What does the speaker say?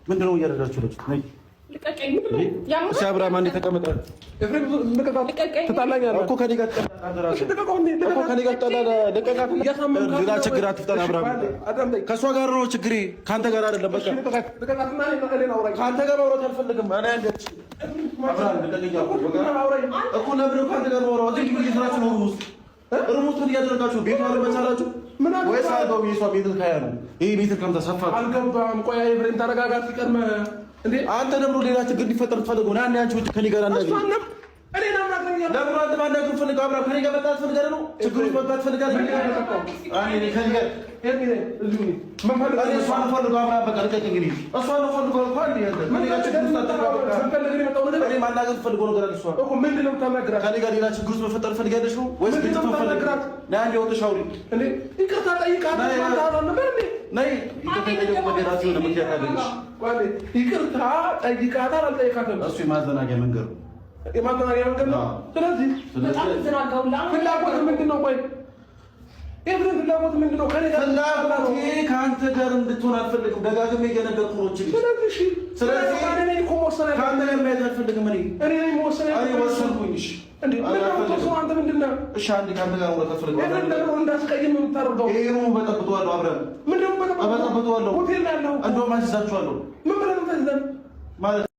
ምንድን ነው እያደረጋችሁ? ነይ እሺ አብርሃም አንዴ ተቀመጠ እኮ ከእኔ ጋር ሌላ ችግር አትፍጠር አብርሃም። ከእሷ ጋር ነው ችግሬ፣ ከአንተ ጋር አይደለም። በቃ ከአንተ ጋር ማውራት አልፈልግም። እኮ ለምን ከአንተ ጋር ማውራት? እዚህ እየሰራችሁ ነው። room ውስጥ room ውስጥ ምን እያደረጋችሁ? ቤቱ አለመቻላችሁ ወይስ አልጋው የእሷ ሜትር ከሀያ ነው። ይሄ ሜትር ከሀምሳ ሰፋ አልገባም። ቆይ ኤፍሬም ተረጋጋ። ሲቀድመህ አንተ ደግሞ ሌላ ችግር እንዲፈጠር ትፈልገው ነው። አንቺ ውጭ ከኔ ጋር አናግሪኝ። ለምን አንተ ማናገር ፈልገው? አብርሃም ከኔ ጋር መጣላት ፈልገህ ነው? ችግር ውስጥ መግባት ፈልገህ ነው? እኔ ከኔ ጋር እሷን ፈልገው አብርሃም፣ በቃ ልቀቀኝ። እኔ እሷን ፈልገው እኮ አንዴ ያንተ ከኔ ጋር ችግር ውስጥ አትግባ። በቃ እኔ ማናገር ፈልገው ነገር አለ። እሷ ከኔ ጋር ሌላ ችግር ውስጥ መፈጠር ፈልጋለች ነው ወይስ ግጭት ፈልገህ? ነይ አንዴ ወጥተሽ አውሪ። ይቅርታ ጠይቃት ነይ። ይቅርታ የጠየቁበት የራሱ የሆነ ምክንያት አለች። ይቅርታ ጠይቃታል አልጠይቃትም? እሱ የማዘናጊያ መንገድ ነው። የማዘናጊያ መንገድ ነው። ስለዚህ ፍላጎት ምንድን ነው? ቆይ ኤፍሬም ፍላጎት ምንድን ነው? ፍላጎቴ ከአንተ ጋር እንድትሆን አልፈልግም። ደጋግሜ እየነገርኩህ ነው። ስለዚህ ከአንተ ጋር መያዝ አልፈልግም። እኔ እኔ ወሰንኩኝ። እሺ አንተ ምንድን ነህ? እሺ አንዴ ከአንተ ጋር ማውራት አልፈልግም። እንዳስቀይም የምታደርገው ይሄ room በጠብጠዋለሁ። አብረን ምንድን ነው በጠብጠዋለሁ። ሆቴል ያለው እንደውም አስይዛችኋለሁ። ምን ብለህ ነው የምታስይዘን? ማለት